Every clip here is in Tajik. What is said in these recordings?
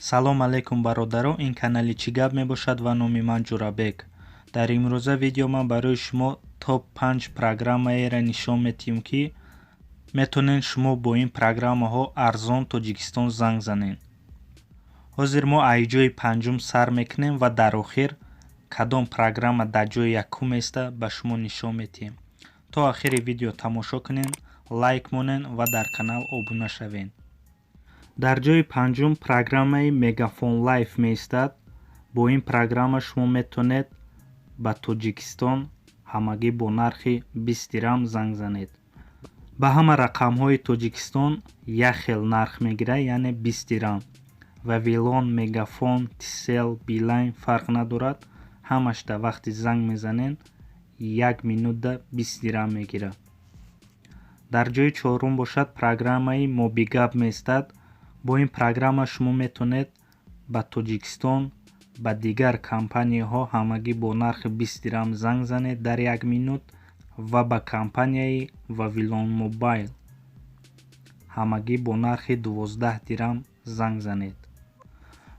Салом алейкум, бародаро! Ин канали «Чӣ гап» мебошад ва номи ман Ҷурабек. Дар имрӯза видео ман барои шумо топ 5 программаеро нишон медиҳем, ки метавонед шумо бо ин программаҳо арзон Тоҷикистон занг занед. Ҳозир мо аз ҷои панҷум сар мекунем ва дар охир кадом программа дар ҷои якум еста, ба шумо нишон медиҳем. То охири видео тамошо кунед, лайк монед ва дар канал обуна шавед. Дар ҷои панҷум программаи Мегафон Лайф меистад. Бо ин программа шумо метавонед ба Тоҷикистон ҳамагӣ бо нархи 20 дирам занг занед. Ба ҳама рақамҳои Тоҷикистон як хел нарх мегирад, яъне 20 дирам. Вавилон, Мегафон, Тисел, Билайн фарқ надорад, ҳамаш дар вақти занг мезанед, як минутда 20 дирам мегирад. Дар ҷои чорум бошад, программаи Мобигап меистад. Бо ин программа шумо метавонед ба Тоҷикистон, ба дигар компанияҳо ҳамагӣ бо нархи 20 дирам занг занед дар як минут ва ба компанияи Вавилон Мобайл ҳамагӣ бо нархи 12 дирам занг занед.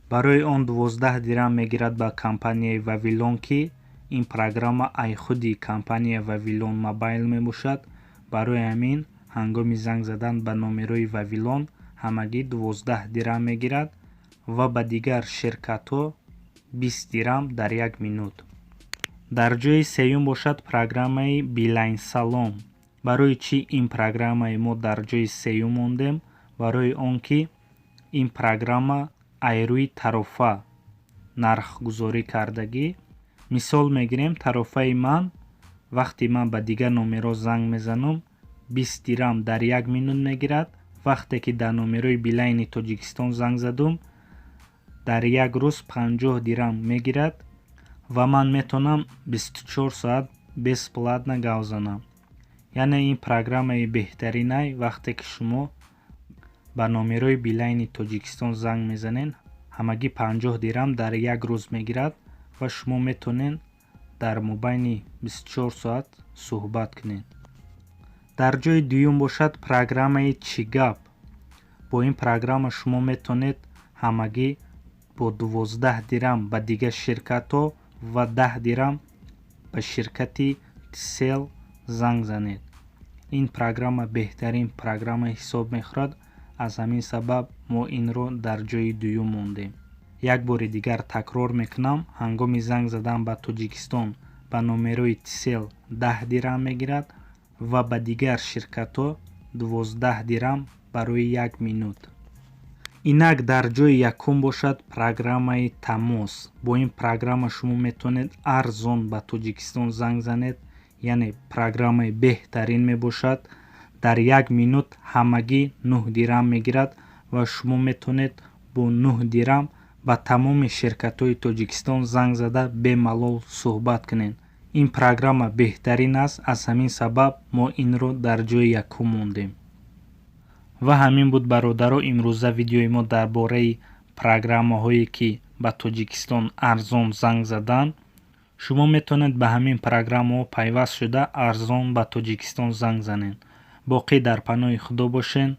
Барои он 12 дирам мегирад ба компанияи Вавилон, ки ин программа ай худи компания Вавилон Мобайл мебошад. Барои ҳамин ҳангоми занг задан ба номерои Вавилон ҳамагӣ 12 дирам мегирад ва ба дигар ширкатҳо 20 дирам дар як минут. Дар ҷои сеюм бошад, программаи Билайн Салом. Барои чӣ ин программаи мо дар ҷои сеюм мондем? Барои он ки ин программа ай рӯи тарофа нархгузорӣ кардагӣ. Мисол мегирем, тарофаи ман вақте ман ба дигар номерҳо занг мезанам, 20 дирам дар як минут мегирад. Вақте ки дар номерои Билайни Тоҷикистон занг задум, дар як рӯз 50 дирам мегирад ва ман метавонам 24 соат бесплатно гап занам. Яъне ин программаи беҳтаринай. Вақте ки шумо ба номерои Билайни Тоҷикистон занг мезанед, ҳамагӣ 50 дирам дар як рӯз мегирад ва шумо метавонед дар мобайни 24 соат суҳбат кунед. Дар ҷои дуюм бошад, программаи «Чӣ гап». Бо ин программа шумо метавонед ҳамагӣ бо 12 дирам ба дигар ширкатҳо ва 10 дирам ба ширкати Тисел занг занед. Ин программа беҳтарин программа ҳисоб мехӯрад. Аз ҳамин сабаб мо инро дар ҷои дуюм мондем. Як бори дигар такрор мекунам: ҳангоми занг задан ба Тоҷикистон ба номерои Тисел 10 дирам мегирад ва ба дигар ширкатҳо 12 дирам барои як минут. Инак, дар ҷои якум бошад, программаи Тамос. Бо ин программа шумо метавонед арзон ба Тоҷикистон занг занед, яъне программаи беҳтарин мебошад. Дар як минут ҳамагӣ 9 дирам мегирад ва шумо метавонед бо 9 дирам ба тамоми ширкатҳои Тоҷикистон занг зада, бемалол суҳбат кунед. Ин программа беҳтарин аст, аз ҳамин сабаб мо инро дар ҷои якум мондем. Ва ҳамин буд, бародаро, имрӯза видеои мо дар бораи программаҳое, ки ба Тоҷикистон арзон занг задан. Шумо метавонед ба ҳамин программаҳо пайваст шуда, арзон ба Тоҷикистон занг занед. Боқӣ дар паноҳи Худо бошед.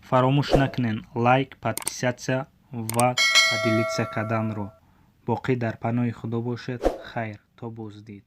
Фаромӯш накунед лайк, подписаться ва поделиться карданро. Боқӣ дар паноҳи Худо бошед. Хайр, то боздид.